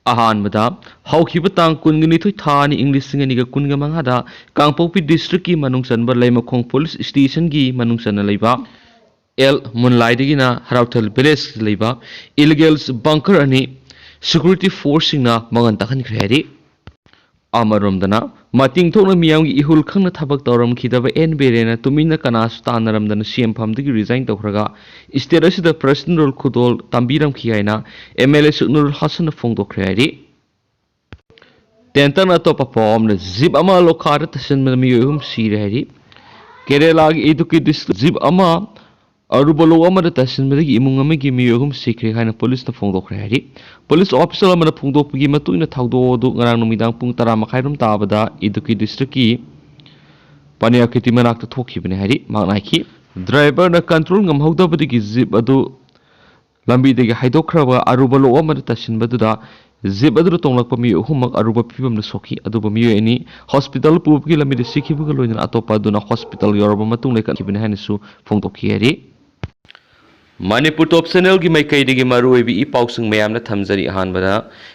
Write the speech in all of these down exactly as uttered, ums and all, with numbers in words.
ꯑꯍꯥꯟꯕꯗ, ꯍꯧꯈꯤꯕ ꯇꯥꯡ ꯀꯨꯟꯒ ꯅꯤꯊꯣꯏ ꯊꯥ ꯑꯅꯤ ꯏꯪ ꯂꯤꯁꯤꯡ ꯑꯅꯤꯒ ꯀꯨꯟꯒ ꯃꯉꯥꯗ ꯀꯥꯡꯄꯣꯛꯄꯤ ꯗꯤꯁꯇ꯭ꯔꯤꯛꯀꯤ ꯃꯅꯨꯡ ꯆꯟꯕ ꯂꯩꯃꯈꯣꯡ ꯄꯨꯂꯤꯁ ꯁ꯭ꯇꯦꯁꯟꯒꯤ ꯃꯅꯨꯡ ꯆꯟꯅ ꯂꯩꯕ ꯑꯦꯜ ꯃꯨꯟꯂꯥꯏꯗꯒꯤꯅ ꯍꯔꯥꯎꯊꯜ ꯚꯤꯂꯦꯖꯇ ꯂꯩꯕ ꯏꯂꯤꯒꯦꯜꯁ ꯕꯪꯀꯔ ꯑꯅꯤ ꯁꯦꯀ꯭ꯌꯨꯔꯤꯇꯤ ꯐꯣꯔꯁꯁꯤꯡꯅ ꯃꯉꯥꯟ ꯇꯥꯍꯟꯈ꯭ꯔꯦ ꯍꯥꯏꯔꯤ꯫ ꯑꯃꯔꯣꯝꯗꯅ, ꯃꯇꯤꯡ ꯊꯣꯛꯅ ꯃꯤꯌꯥꯝꯒꯤ ꯏꯍꯨꯜ ꯈꯪꯅ ꯊꯕꯛ ꯇꯧꯔꯝꯈꯤꯗꯕ ꯑꯦꯟ ꯕꯤꯔꯦꯟꯅ ꯇꯨꯃꯤꯟꯅ ꯀꯅꯥꯁꯨ ꯇꯥꯟꯅꯔꯝꯗꯅ ꯁꯤ ꯑꯦꯝ ꯐꯝꯗꯒꯤ ꯔꯤꯖꯥꯏꯟ ꯇꯧꯈ꯭ꯔꯒ ꯁ꯭ꯇꯦꯠ ꯑꯁꯤꯗ ꯄꯔꯁꯅꯦꯜ ꯈꯨꯗꯣꯜ ꯇꯝꯕꯤꯔꯝꯈꯤ ꯍꯥꯏꯅ ꯑꯦꯝ ꯑꯦꯜ ꯑꯦ ꯁꯨꯛꯅꯨꯔꯨꯜ ꯍꯁꯟꯅ ꯐꯣꯡꯗꯣꯛꯈ꯭ꯔꯦ ꯍꯥꯏꯔꯤ꯫ ꯇꯦꯟꯇꯛꯅ ꯑꯇꯣꯞꯄ ꯄꯥꯎ ꯑꯃꯅ, ꯖꯤꯞ ꯑꯃ ꯂꯣꯈꯥꯗ ꯇꯥꯁꯤꯟꯕꯗ ꯃꯤꯑꯣꯏ ꯑꯍꯨꯝ ꯁꯤꯔꯦ ꯍꯥꯏꯔꯤ꯫ ꯀꯦꯔꯦꯂꯥꯒꯤ ꯏꯗꯨꯀꯤ ꯗꯤꯁꯇ꯭ꯔꯤꯛ ꯖꯤꯞ ꯑꯃ ꯑꯔꯨꯕ ꯂꯣꯛ ꯑꯃꯗ ꯇꯥꯁꯤꯟꯕꯗꯒꯤ ꯏꯃꯨꯡ ꯑꯃꯒꯤ ꯃꯤꯑꯣꯏ ꯑꯍꯨꯝ ꯁꯤꯈ꯭ꯔꯦ ꯍꯥꯏꯅ ꯄꯨꯂꯤꯁꯅ ꯐꯣꯡꯗꯣꯛꯈ꯭ꯔꯦ ꯍꯥꯏꯔꯤ꯫ ꯄꯨꯂꯤꯁ ꯑꯣꯐꯤꯁꯤꯌꯦꯜ ꯑꯃꯅ ꯐꯣꯡꯗꯣꯛꯄꯒꯤ ꯃꯇꯨꯡ ꯏꯟꯅ ꯊꯧꯗꯣꯛ ꯑꯗꯨ ꯉꯔꯥꯡ ꯅꯨꯃꯤꯗꯥꯡ ꯄꯨꯡ ꯇꯔꯥ ꯃꯈꯥꯏꯔꯣꯝ ꯇꯥꯕꯗ ꯏꯗꯨꯀꯤ ꯗꯤꯁꯇ꯭ꯔꯤꯛꯀꯤ ꯄꯅꯤꯌꯥꯀꯤꯇꯤ ꯃꯅꯥꯛꯇ ꯊꯣꯛꯈꯤꯕꯅꯤ ꯍꯥꯏꯔꯤ꯫ ꯃꯍꯥꯛꯅ ꯍꯥꯏꯈꯤ, ꯗ꯭ꯔꯥꯏꯚꯔꯅ ꯀꯟꯇ꯭ꯔꯣꯜ ꯉꯝꯍꯧꯗꯕꯗꯒꯤ ꯖꯤꯞ ꯑꯗꯨ ꯂꯝꯕꯤꯗꯒꯤ ꯍꯥꯏꯗꯣꯛꯈ꯭ꯔꯕ ꯑꯔꯨꯕ ꯂꯣꯛ ꯑꯃꯗ ꯇꯥꯁꯤꯟꯕꯗꯨꯗ ꯖꯤꯞ ꯑꯗꯨꯗ ꯇꯣꯡꯂꯛꯄ ꯃꯤꯑꯣꯏ ꯑꯍꯨꯝꯃꯛ ꯑꯔꯨꯕ ꯐꯤꯕꯝꯗ ꯁꯣꯛꯈꯤ, ꯑꯗꯨꯕꯨ ꯃꯤꯑꯣꯏ ꯑꯅꯤ ꯍꯣꯁꯄꯤꯇꯥꯜ ꯄꯨꯕꯒꯤ ꯂꯝꯕꯤꯗ ꯁꯤꯈꯤꯕꯒ ꯂꯣꯏꯅꯅ ꯑꯇꯣꯞꯄ ꯑꯗꯨꯅ ꯍꯣꯁꯄꯤꯇꯥꯜ ꯌꯧꯔꯕ ꯃꯇꯨꯡ ꯂꯩꯈꯠꯈꯤꯕꯅꯤ ꯍꯥꯏꯅꯁꯨ ꯐꯣꯡꯗꯣꯛꯈꯤ ꯍꯥꯏꯔꯤ꯫ ꯃꯅꯤꯄꯨꯔ ꯇꯣꯞ ꯆꯦꯅꯦꯜꯒꯤ ꯃꯥꯏꯀꯩꯗꯒꯤ ꯃꯔꯨꯑꯣꯏꯕ ꯏ ꯄꯥꯎꯁꯤꯡ ꯃꯌꯥꯝꯅ ꯊꯝꯖꯔꯤ꯫ ꯑꯍꯥꯟꯕꯗ,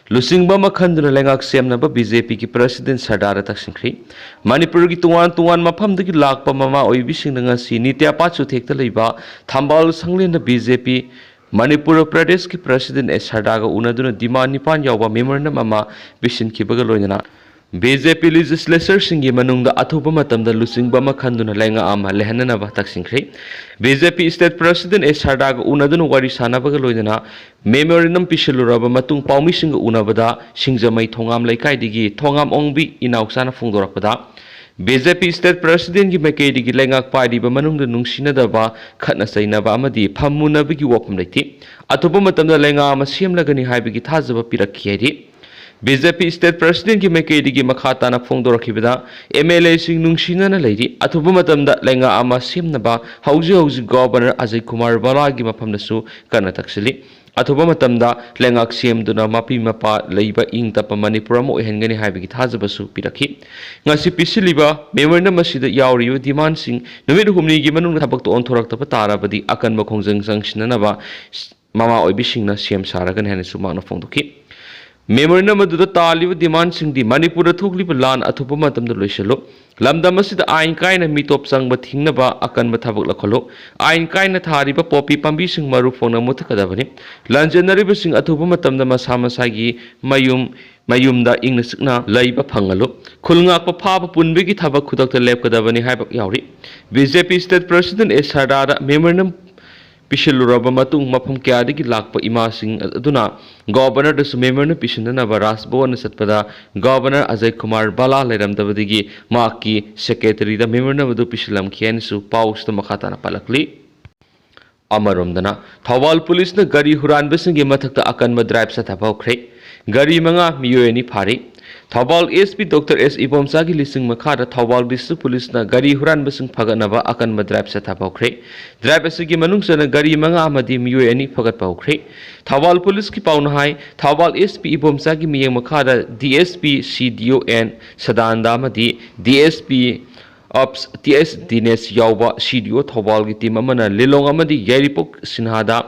ꯂꯨꯆꯤꯡꯕ ꯑꯃ ꯈꯟꯗꯨꯅ ꯂꯩꯉꯥꯛ ꯁꯦꯝꯅꯕ ꯕꯤ ꯖꯦ ꯄꯤꯒꯤ ꯄ꯭ꯔꯁꯤꯗꯦꯟ ꯁꯔꯗꯥꯔꯗ ꯇꯛꯁꯤꯟꯈ꯭ꯔꯦ꯫ ꯃꯅꯤꯄꯨꯔꯒꯤ ꯇꯣꯉꯥꯟ ꯇꯣꯉꯥꯟꯕ ꯃꯐꯝꯗꯒꯤ ꯂꯥꯛꯄ ꯃꯃꯥ ꯑꯣꯏꯕꯤꯁꯤꯡꯅ ꯉꯁꯤ ꯅꯤꯇ꯭ꯌꯥꯄꯥꯠ ꯆꯨꯊꯦꯛꯇ ꯂꯩꯕ ꯊꯝꯕꯥꯜ ꯁꯪꯂꯦꯟꯗ ꯕꯤ ꯖꯦ ꯄꯤ ꯃꯅꯤꯄꯨꯔ ꯄ꯭ꯔꯗꯦꯁꯀꯤ ꯄ꯭ꯔꯁꯤꯗꯦꯟ ꯑꯦꯁ ꯁꯔꯗꯥꯒ ꯎꯅꯗꯨꯅ ꯗꯤꯃꯥꯟ ꯅꯤꯄꯥꯟ ꯌꯥꯎꯕ ꯃꯦꯃꯣꯔꯦꯟꯗꯝ ꯑꯃ ꯄꯤꯁꯤꯟꯈꯤꯕꯒ ꯂꯣꯏꯅꯅ ꯕꯤ ꯖꯦ ꯄꯤ ꯂꯤꯖꯤꯁꯂꯦꯆꯔꯁꯤꯡꯒꯤ ꯃꯅꯨꯡꯗ ꯑꯊꯨꯕ ꯃꯇꯝꯗ ꯂꯨꯆꯤꯡꯕ ꯑꯃ ꯈꯟꯗꯨꯅ ꯂꯩꯉꯥꯛ ꯑꯃ ꯂꯩꯍꯟꯅꯅꯕ ꯇꯛꯁꯤꯟꯈ꯭ꯔꯦ꯫ ꯕꯤ ꯖꯦ ꯄꯤ ꯁ꯭ꯇꯦꯠ ꯄ꯭ꯔꯁꯤꯗꯦꯟ ꯑꯦꯁ ꯁꯔꯗꯥꯒ ꯎꯅꯗꯨꯅ ꯋꯥꯔꯤ ꯁꯥꯟꯅꯕꯒ ꯂꯣꯏꯅꯅ ꯃꯦꯃꯣꯔꯦꯟꯗꯝ ꯄꯤꯁꯤꯜꯂꯨꯔꯕ ꯃꯇꯨꯡ ꯄꯥꯎꯃꯤꯁꯤꯡꯒ ꯎꯅꯕꯗ ꯁꯤꯡꯖꯃꯩ ꯊꯣꯉꯥꯝ ꯂꯩꯀꯥꯏꯗꯒꯤ ꯊꯣꯉꯥꯝ ꯑꯣꯡꯕꯤ ꯏꯅꯥꯎꯆꯥꯅ ꯐꯣꯡꯗꯣꯔꯛꯄꯗ, ꯕꯤ ꯖꯦ ꯄꯤ ꯁ꯭ꯇꯦꯠ ꯄ꯭ꯔꯁꯤꯗꯦꯟꯒꯤ ꯃꯥꯏꯀꯩꯗꯒꯤ ꯂꯩꯉꯥꯛ ꯄꯥꯏꯔꯤꯕ ꯃꯅꯨꯡꯗ ꯅꯨꯡꯁꯤꯅꯗꯕ, ꯈꯠꯅ ꯆꯩꯅꯕ ꯑꯃꯗꯤ ꯐꯝꯃꯨꯅꯕꯒꯤ ꯋꯥꯐꯝ ꯂꯩꯇꯦ꯫ ꯑꯊꯨꯕ ꯃꯇꯝꯗ ꯂꯩꯉꯥꯛ ꯑꯃ ꯁꯦꯝꯂꯒꯅꯤ ꯍꯥꯏꯕꯒꯤ ꯊꯥꯖꯕ ꯄꯤꯔꯛꯈꯤ ꯍꯥꯏꯔꯤ꯫ ꯕꯤ ꯖꯦ ꯄꯤ ꯁ꯭ꯇꯦꯠ ꯄ꯭ꯔꯁꯤꯗꯦꯟꯒꯤ ꯃꯥꯏꯀꯩꯗꯒꯤ ꯃꯈꯥ ꯇꯥꯅ ꯐꯣꯡꯗꯣꯔꯛꯈꯤꯕꯗ, ꯑꯦꯝ ꯑꯦꯜ ꯑꯦꯁꯤꯡ ꯅꯨꯡꯁꯤꯅꯅ ꯂꯩꯔꯤ꯫ ꯑꯊꯨꯕ ꯃꯇꯝꯗ ꯂꯩꯉꯥꯛ ꯑꯃ ꯁꯦꯝꯅꯕ ꯍꯧꯖꯤꯛ ꯍꯧꯖꯤꯛ ꯒꯣꯕꯔꯅꯔ ꯑꯖꯌ ꯀꯨꯃꯥꯔ ꯕꯂꯥꯒꯤ ꯃꯐꯝꯗꯁꯨ ꯀꯟꯅ ꯇꯛꯁꯤꯜꯂꯤ꯫ ꯑꯊꯨꯕ ꯃꯇꯝꯗ ꯂꯩꯉꯥꯛ ꯁꯦꯝꯗꯨꯅ ꯃꯄꯤ ꯃꯄꯥ ꯂꯩꯕ ꯏꯪ ꯇꯞꯄ ꯃꯅꯤꯄꯨꯔ ꯑꯃ ꯑꯣꯏꯍꯟꯒꯅꯤ ꯍꯥꯏꯕꯒꯤ ꯊꯥꯖꯕꯁꯨ ꯄꯤꯔꯛꯈꯤ꯫ ꯉꯁꯤ ꯄꯤꯁꯤꯜꯂꯤꯕ ꯃꯦꯃꯣꯔꯦꯟꯗꯝ ꯑꯁꯤꯗ ꯌꯥꯎꯔꯤꯕ ꯗꯤꯃꯥꯟꯁꯤꯡ ꯅꯨꯃꯤꯠ ꯍꯨꯝꯅꯤꯒꯤ ꯃꯅꯨꯡꯗ ꯊꯕꯛꯇ ꯑꯣꯟꯊꯣꯔꯛꯇꯕ ꯇꯥꯔꯕꯗꯤ ꯑꯀꯟꯕ ꯈꯣꯡꯖꯪ ꯆꯪꯁꯤꯟꯅꯅꯕ ꯃꯃꯥ ꯑꯣꯏꯕꯤꯁꯤꯡꯅ ꯁꯦꯝ ꯁꯥꯔꯒꯅꯤ ꯍꯥꯏꯅꯁꯨ ꯃꯍꯥꯛꯅ ꯐꯣꯡꯗꯣꯛꯈꯤ꯫ Memorandum ꯑꯗꯨꯗ ꯇꯥꯜꯂꯤꯕ demandꯁꯤꯡꯗꯤ ꯃꯅꯤꯄꯨꯔꯗ ꯊꯣꯛꯂꯤꯕ ꯂꯥꯟ ꯑꯊꯨꯕ ꯃꯇꯝꯗ ꯂꯣꯏꯁꯤꯜꯂꯨ, ꯂꯝꯗꯝ ꯑꯁꯤꯗ ꯑꯥꯏꯟ ꯀꯥꯏꯅ ꯃꯤꯇꯣꯞ ꯆꯪꯕ ꯊꯤꯡꯅꯕ ꯑꯀꯟꯕ ꯊꯕꯛ ꯂꯧꯈꯠꯂꯨ, ꯑꯥꯏꯟ ꯀꯥꯏꯅ ꯊꯥꯔꯤꯕ ꯄꯣꯄꯤ ꯄꯥꯝꯕꯤꯁꯤꯡ ꯃꯔꯨ ꯐꯪꯅ ꯃꯨꯊꯠꯀꯗꯕꯅꯤ, ꯂꯥꯟꯖꯦꯟꯅꯔꯤꯕꯁꯤꯡ ꯑꯊꯨꯕ ꯃꯇꯝꯗ ꯃꯁꯥ ꯃꯁꯥꯒꯤ ꯃꯌꯨꯝ ꯃꯌꯨꯝꯗ ꯏꯪꯅ ꯆꯤꯛꯅ ꯂꯩꯕ ꯐꯪꯍꯜꯂꯨ, ꯈꯨꯜ ꯉꯥꯛꯄ ꯐꯥꯕ ꯄꯨꯟꯕꯒꯤ ꯊꯕꯛ ꯈꯨꯗꯛꯇ ꯂꯦꯞꯀꯗꯕꯅꯤ ꯍꯥꯏꯕ ꯌꯥꯎꯔꯤ꯫ BJP state president A ꯁꯔꯗꯥꯔꯗ memorandum ꯄꯤꯁꯤꯜꯂꯨꯔꯕ ꯃꯇꯨꯡ, ꯃꯐꯝ ꯀꯌꯥꯗꯒꯤ ꯂꯥꯛꯄ ꯏꯃꯥꯁꯤꯡ ꯑꯗꯨꯅ Governorꯗꯁꯨ memorandum ꯄꯤꯁꯤꯟꯅꯅꯕ ꯔꯥꯖ ꯚꯋꯟꯗ ꯆꯠꯄꯗ, Governor ꯑꯖꯌ ꯀꯨꯃꯥꯔ ꯚꯜꯂꯥ ꯂꯩꯔꯝꯗꯕꯗꯒꯤ ꯃꯍꯥꯛꯀꯤ secretaryꯗ memorandum ꯑꯗꯨ ꯄꯤꯁꯤꯜꯂꯝꯈꯤ ꯍꯥꯏꯅꯁꯨ ꯄꯥꯎꯁꯤꯗ ꯃꯈꯥ ꯇꯥꯅ ꯄꯜꯂꯛꯂꯤ꯫ ꯑꯃꯔꯣꯝꯗꯅ, ꯊꯧꯕꯥꯜ ꯄꯨꯂꯤꯁꯅ ꯒꯥꯔꯤ ꯍꯨꯔꯥꯟꯕꯁꯤꯡꯒꯤ ꯃꯊꯛꯇ ꯑꯀꯟꯕ drive ꯆꯠꯊꯕ ꯍꯧꯈ꯭ꯔꯦ꯫ ꯒꯥꯔꯤ ꯃꯉꯥ, ꯃꯤꯑꯣꯏ ꯑꯅꯤ ꯐꯥꯔꯤ꯫ ꯊꯧꯕꯥꯜ SP Doctor S ꯏꯕꯣꯝꯆꯥꯒꯤ ꯂꯤꯁꯤꯡ ꯃꯈꯥꯗ ꯊꯧꯕꯥꯜ district ꯄꯨꯂꯤꯁꯅ ꯒꯥꯔꯤ ꯍꯨꯔꯥꯟꯕꯁꯤꯡ ꯐꯒꯠꯅꯕ ꯑꯀꯟꯕ drive ꯆꯠꯊꯕ ꯍꯧꯈ꯭ꯔꯦ꯫ Drive ꯑꯁꯤꯒꯤ ꯃꯅꯨꯡ ꯆꯟꯅ ꯒꯥꯔꯤ ꯃꯉꯥ ꯑꯃꯗꯤ ꯃꯤꯑꯣꯏ ꯑꯅꯤ ꯐꯒꯠꯄ ꯍꯧꯈ꯭ꯔꯦ꯫ ꯊꯧꯕꯥꯜ ꯄꯨꯂꯤꯁꯀꯤ ꯄꯥꯎꯅ ꯍꯥꯏ, ꯊꯧꯕꯥꯜ SP ꯏꯕꯣꯝꯆꯥꯒꯤ ꯃꯤꯠꯌꯦꯡ ꯃꯈꯥꯗ DSP CDO N ꯁꯗꯥꯅꯟꯗ ꯑꯃꯗꯤ DSP Ops TS ꯗꯤꯅꯦꯁ ꯌꯥꯎꯕ CDO ꯊꯧꯕꯥꯜꯒꯤ team ꯑꯃꯅ ꯂꯤꯂꯣꯡ ꯑꯃꯗꯤ ꯌꯥꯏꯔꯤꯄꯣꯛ ꯁꯤꯟꯍꯥꯗ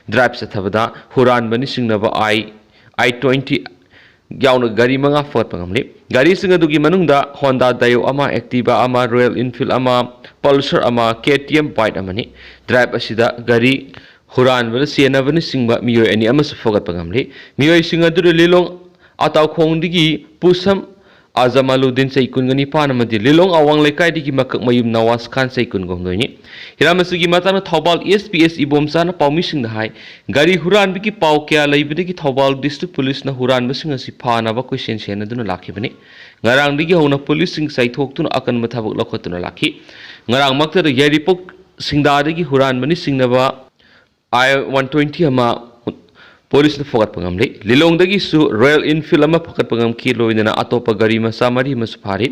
drive ꯆꯠꯊꯕꯗ ꯍꯨꯔꯥꯟꯕꯅꯤ ꯆꯤꯡꯅꯕ I I twenty ꯌꯥꯎꯅ ꯒꯥꯔꯤ ꯃꯉꯥ ꯐꯒꯠꯄ ꯉꯝꯂꯤ꯫ ꯒꯥꯔꯤꯁꯤꯡ ꯑꯗꯨꯒꯤ ꯃꯅꯨꯡꯗ Honda Dio ꯑꯃ, Activa ꯑꯃ, Royal Enfield ꯑꯃ, Pulsar ꯑꯃ, KTM bike ꯑꯃꯅꯤ꯫ Drive ꯑꯁꯤꯗ ꯒꯥꯔꯤ ꯍꯨꯔꯥꯟꯕꯗ ꯆꯦꯟꯅꯕꯅꯆꯤꯡꯕ ꯃꯤꯑꯣꯏ ꯑꯅꯤ ꯑꯃꯁꯨ ꯐꯒꯠꯄ ꯉꯝꯂꯤ꯫ ꯃꯤꯑꯣꯏꯁꯤꯡ ꯑꯗꯨꯗ ꯂꯤꯂꯣꯡ ꯑꯇꯥꯎꯈꯣꯡꯗꯒꯤ ꯄꯨꯁꯝ ꯑꯖꯃꯥꯂꯨꯗꯤꯟ ꯆꯍꯤ ꯀꯨꯟꯒ ꯅꯤꯄꯥꯟ ꯑꯃꯗꯤ ꯂꯤꯂꯣꯡ ꯑꯋꯥꯡ ꯂꯩꯀꯥꯏꯗꯒꯤ ꯃꯀꯛꯃꯌꯨꯝ ꯅꯋꯥꯖ ꯈꯥꯟ ꯆꯍꯤ ꯀꯨꯟꯒ ꯍꯨꯝꯗꯣꯏꯅꯤ꯫ ꯍꯤꯔꯝ ꯑꯁꯤꯒꯤ ꯃꯇꯥꯡꯗ ꯊꯧꯕꯥꯜ SP S ꯏꯕꯣꯝꯆꯥꯅ ꯄꯥꯎꯃꯤꯁꯤꯡꯗ ꯍꯥꯏ, ꯒꯥꯔꯤ ꯍꯨꯔꯥꯟꯕꯒꯤ ꯄꯥꯎ ꯀꯌꯥ ꯂꯩꯕꯗꯒꯤ ꯊꯧꯕꯥꯜ district ꯄꯨꯂꯤꯁꯅ ꯍꯨꯔꯥꯟꯕꯁꯤꯡ ꯑꯁꯤ ꯐꯥꯅꯕ ꯀꯣꯏꯆꯦꯟ ꯆꯦꯟꯅꯗꯨꯅ ꯂꯥꯛꯈꯤꯕꯅꯤ꯫ ꯉꯔꯥꯡꯗꯒꯤ ꯍꯧꯅ ꯄꯨꯂꯤꯁꯁꯤꯡ ꯆꯥꯏꯊꯣꯛꯇꯨꯅ ꯑꯀꯟꯕ ꯊꯕꯛ ꯂꯧꯈꯠꯇꯨꯅ ꯂꯥꯛꯈꯤ꯫ ꯉꯔꯥꯡꯃꯛꯇꯗ ꯌꯥꯏꯔꯤꯄꯣꯛ ꯁꯤꯡꯗꯥꯗꯒꯤ ꯍꯨꯔꯥꯟꯕꯅꯤ ꯆꯤꯡꯅꯕ I one twenty ꯑꯃ ꯄꯨꯂꯤꯁꯅ ꯐꯒꯠꯄ ꯉꯝꯂꯤ꯫ ꯂꯤꯂꯣꯡꯗꯒꯤꯁꯨ Royal Enfield ꯑꯃ ꯐꯒꯠꯄ ꯉꯝꯈꯤ, ꯂꯣꯏꯅꯅ ꯑꯇꯣꯞꯄ ꯒꯥꯔꯤ ꯃꯆꯥ ꯃꯔꯤ ꯑꯃꯁꯨ ꯐꯥꯔꯤ꯫